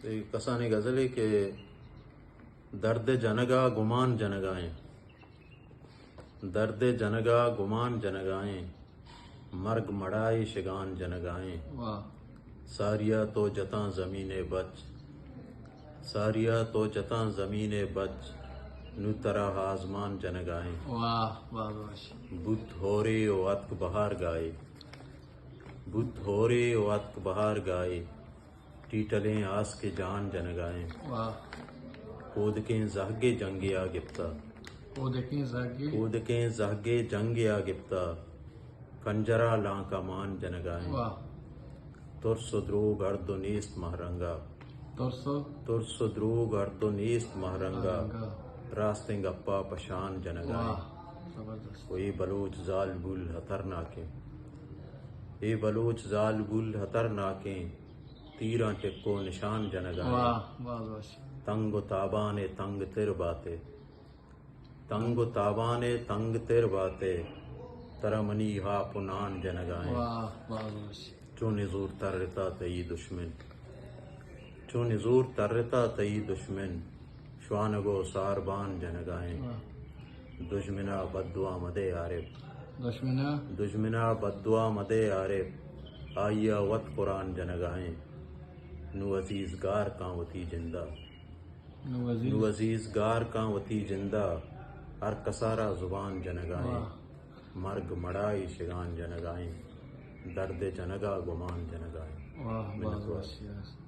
اے کسانیں غزلے کہ درد جنگا گمان جنگائیں، درد جنگا گمان جنگائیں، مرگ مڑائی شگان جنگائیں۔ واہ۔ ساریا تو جتاں زمین ءِ بچ، ساریا تو جتاں زمین ءِ بچ، نوں ترا آزمان جنگائیں۔ واہ، واہ، واہ۔ بوت ہورے و اتک بہار گائے، بوت ہورے و اتک بہار گائے، ٹیٹلیں آسکے جان جنگائیں۔ واہ۔ کودکیں زہگے جنگے آ گپتا۔ کودکیں زہگے۔ کودکیں زہگے جنگے آ گپتا۔ کنجرا لانکا مان جنگائیں۔ واہ۔ ترس و دروگ ہر دو نیست مہرنگا۔ ترس و؟ ترس و دروگ ہر دو نیست مہرنگا۔ مہرنگا۔ راستیں گپا پشان جنگائیں۔ واہ۔ زبردست۔ و اے بلوچ زالبول ہترناکیں۔ اے بلوچ زالبول ہترناکیں۔ تیراں ٹک و نشان جنگائیں۔ واہ، واہ، واہ۔ تنگ و تابان ءِ تنگ تر باتے۔ تنگ و تابان ءِ تنگ تر باتے۔ ترا منی ہاپ و نان جنگائیں۔ واہ، واہ، واہ۔ چو نزور ترتا تئی دشمن۔ چو نزور ترتا تئی دشمن۔ شوانگ و ساربان جنگائیں۔ واہ۔ دژمنا بددعا مدے عارف۔ دژمنا؟ دژمنا بددعا مدے عارف۔ آئیا وت قرآن جنگائیں۔ نوں عزیز گار کاں وتی جندا۔ نوں عزیز۔ نوں عزیز گار کاں وتی جندا۔ ہر کسارا زبان جنگائیں۔ واہ۔ مرگ مڑائی شگان جنگائیں۔ درد جنگا گمان جنگائیں۔ واہ، منت باز وار۔ وشی است۔